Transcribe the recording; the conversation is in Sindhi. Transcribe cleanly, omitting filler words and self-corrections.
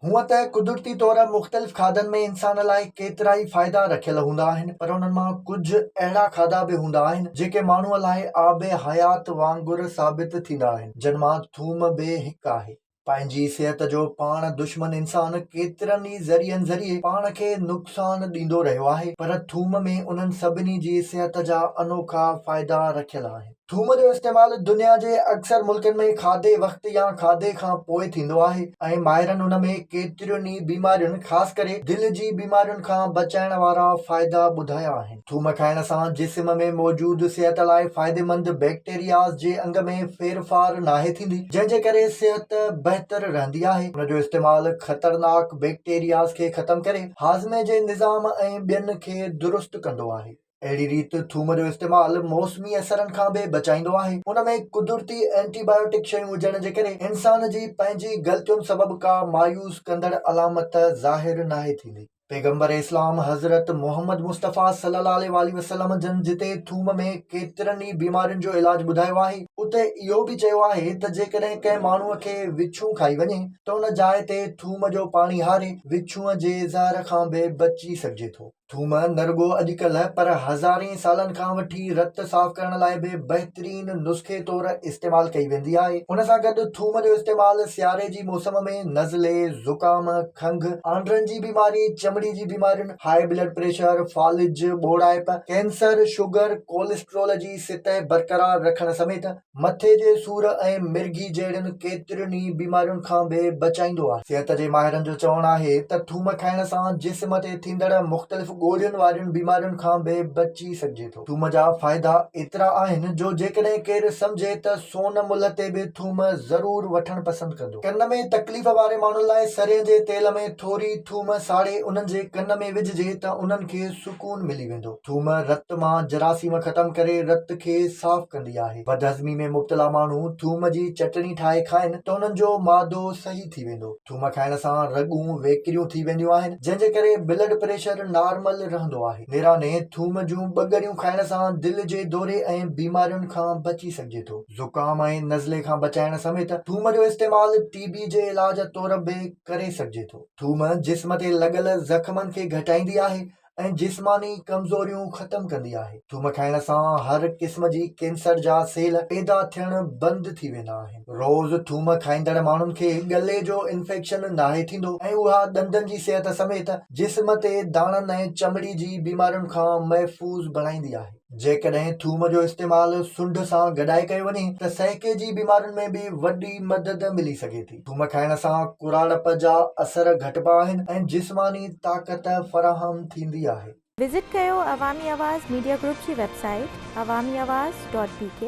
هونء ته قدرتي طور مختلف کاڌن ۾ انسان لاء ڪيترائي فائدا رکيل هوندا آهن پر انهن مان ڪجهه اهڙا کاڌا به هوندا آهن جيڪي ماڻهوء لاء آب حيات وانگر ثابت ٿيندا آهن جن مان ٿوم به هڪ آهي. پنهنجي صحت جو پاڻ دشمن انسان ڪيترن ئي ذريعن ذريعي پاڻ کي نقصان ڏيندو رهيو آهي پر ٿوم ۾ انهن سڀني جي صحت جا انوکا فائدا رکيل آهن. ٿوم جو استعمال دنيا جي اڪثر ملڪن ۾ کاڌي وقت يا کاڌي کان پوء ٿيندو آهي ۽ ماهرن ان ۾ ڪيترين ئي بيمارين خاص ڪري دل جي بيمارين کان بچائڻ وارا فائدا ٻڌايا آهن. ٿوم کائڻ سان جسم ۾ موجود صحت لاء فائديمند بيڪٽيرياز جي انگ ۾ ڦيرڦار ناهي ٿيندي جنهن جي ڪري صحت بهتر رهندي آهي. ان جو استعمال خطرناڪ بيڪٽيرياز کي ختم ڪري هاضمي جي نظام ۽ ٻين کي درست ڪندو آهي. اهڙي ريت ٿوم جو استعمال موسمي اثرن کان به بچائيندو آهي. ان ۾ قدرتي اينٽي بايوٽڪ شيون هجڻ جي ڪري انسان جي پنهنجي غلطين سبب ڪا مايوس ڪندڙ علامت ظاهر ناهي ٿيندي. پيغمبر اسلام حضرت محمد مصطفيٰ صلي الله عليه واٰله وسلم جن جتي ٿوم ۾ ڪيترن ئي بيمارين جو علاج ٻڌايو آهي اتي اهو به چيو آهي ته جيڪڏهن ڪنهن ماڻهوء کي وڇون کائي وڃي ته ان جاء تي ٿوم جو پاڻي هاري وڇونء جي زهر کان به بچي سگهجي ٿو. ٿوم نه رڳو اڄڪلهه پر هزارين سالن کان وٺي رت صاف ڪرڻ لاء به بهترين نسخي طور استعمال ڪئي ويندي آهي. ان سان گڏ ٿوم جو استعمال سياري جي موسم ۾ نزلي، زڪام، کنگهه، آنڊرن جي بيماري، چمڙي جي بيمارين، هاء بلڊ پريشر، فالج، ٻوڙائپ، ڪينسر، شگر، ڪوليسٽرول جي سطح برقرار رکڻ سميت مٿي جي سور ۽ مرگهي جهڙين ڪيترين ئي بيمارين کان به بچائيندو آهي. صحت جي ماهرن جو چوڻ آهي ته ٿوم کائڻ سان جسم تي ٿيندڙ مختلف ڳوڙهين وارين بيمارين کان به بچي سگهجي ٿو. ٿوم جا فائدا ايترا آهن جو جيڪڏهن ڪير سمجهي ته سون ملهه تي به ٿوم ضرور وٺڻ پسند ڪندو. ڪن ۾ تڪليف واري ماڻهن لاء سرهين جي تيل ۾ ٿوري ٿوم ساڙي انهن جي ڪن ۾ وجهجي ته انهن کي سڪون ملي ويندو. ٿوم رت مان جراثيم ختم ڪري رت کي صاف ڪندي آهي. بدهضمي ۾ مبتلا ماڻهو ٿوم جي چٽڻي ٺاهي کائن ته انهن جو معدو صحيح ٿي ويندو. ٿوم کائڻ سان رڳون ويڪريون ٿي وينديون آهن جنهن جي ڪري بلڊ پريشر نارمل رهندو آهي. نيراني ٿوم جون ٻه ڳڙيون کائڻ سان دل جي دوري ۽ بيمارين کان بچي سگهجي ٿو. زڪام ۽ نزلي کان بچائڻ سميت ٿوم جو استعمال ٽي بي جي علاج طور به ڪري سگهجي ٿو. ٿوم جسم تي لڳل زخمن کي گهٽائيندي آهي ۽ جسماني ڪمزوريون ختم ڪندي آهي. ٿوم کائڻ سان هر قسم جي ڪينسر جا سيل پيدا ٿيڻ بند ٿي ويندا آهن. روز ٿوم کائيندڙ ماڻهن کي ڳلي جو انفيڪشن ناهي ٿيندو ۽ اها ڏندن جي صحت سميت جسم تي داڻن ۽ چمڙي جي بيمارين کان محفوظ بڻائيندي آهي. جيڪڏهن ٿوم جو استعمال سنڍ سان گڏائي ڪيو وڃي ته سهڪي جي بيمارين ۾ به وڏي مدد ملي سگهي ٿي. ٿوم کائڻ سان ڪراڙپ جا اثر گهٽبا آهن ۽ جسماني طاقت فراهم ٿيندي آهي. وزٽ ڪيو عوامي آواز ميڊيا گروپ جي website Awami Awaz dot B K.